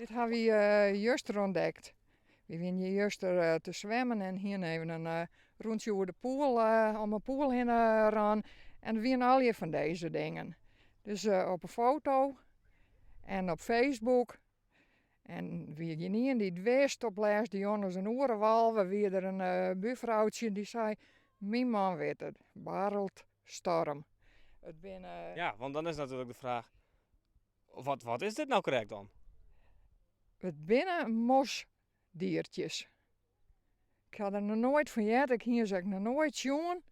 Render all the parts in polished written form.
Dit ha wy juster ûntdekt. Wy wiene hjir juster te swimmen en hiene even in rûntsje oer de poel, om 'e poel hinne rûn. En der wiene allegear fan dizze dingen. Dus op 'e foto en op Facebook. En wie gjinien dy't wist. Op lêst de jûn as in oere of 11 wie der in buurfroutsje dy sei, Myn man wit it, Bareld Storm. It binne. Ja, want dan is natuerlik de fraach, wat is dit no krekt dan? It binne mosdiertjes. Ik ha der noch noait fan heard, ik hie se ek noch noait sjoen.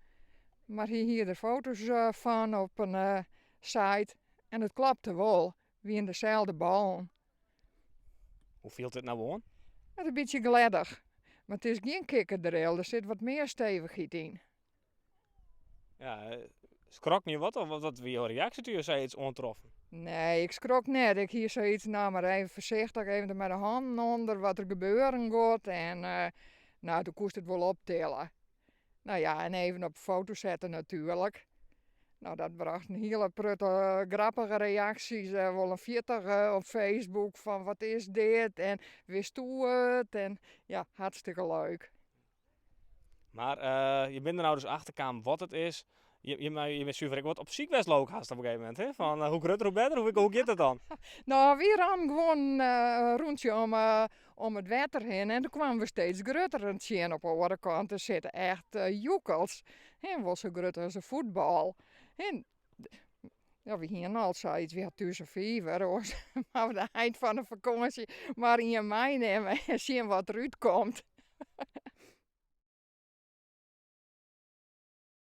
Mar hy hie der foto's fan op in site en it klopte wol. Wiene deselde ballen. Hoe fielt dit no oan? It is in bytsje gleddich. Mar it is gjin kikkerdril, der sit wat mear stevichheid yn. Ja, skrokken je wat of wat wie jo reaksje toen je sayts oantroffen? Nee, ik skrok net. Ik hie sayts, no mar even foarsichtich, even der mei de hannen ûnder wat der gebeuren giet. En no, doe koest it wol optille. No ja, en even op de foto sette natuerlik. No, dat brocht in hiele protte grappige reaksjes, wol in 40 op Facebook fan wat is dit en witsto it en ja, hartstikke leuk. Mar je binne der no dus achter kaam wat it is. Je binne suver ek wat op syk west leau ik hast op in gegeven momint, hè? Fan hoe grutter hoe better, hoe giet dat dan? No, wy rûnen gewoan in rûntsje om it wetter hinne en doe kwamen we steeds grutteren tsjin. Op de oare kant der sitte echt joekels, hè, wol sa grut as in fuotbal. Hè, ja, wy hiene al sayts, wy ha thús in fiver, oars moatte we de ein fan de fakânsje mar ien meinimme en sjen wat derút komt.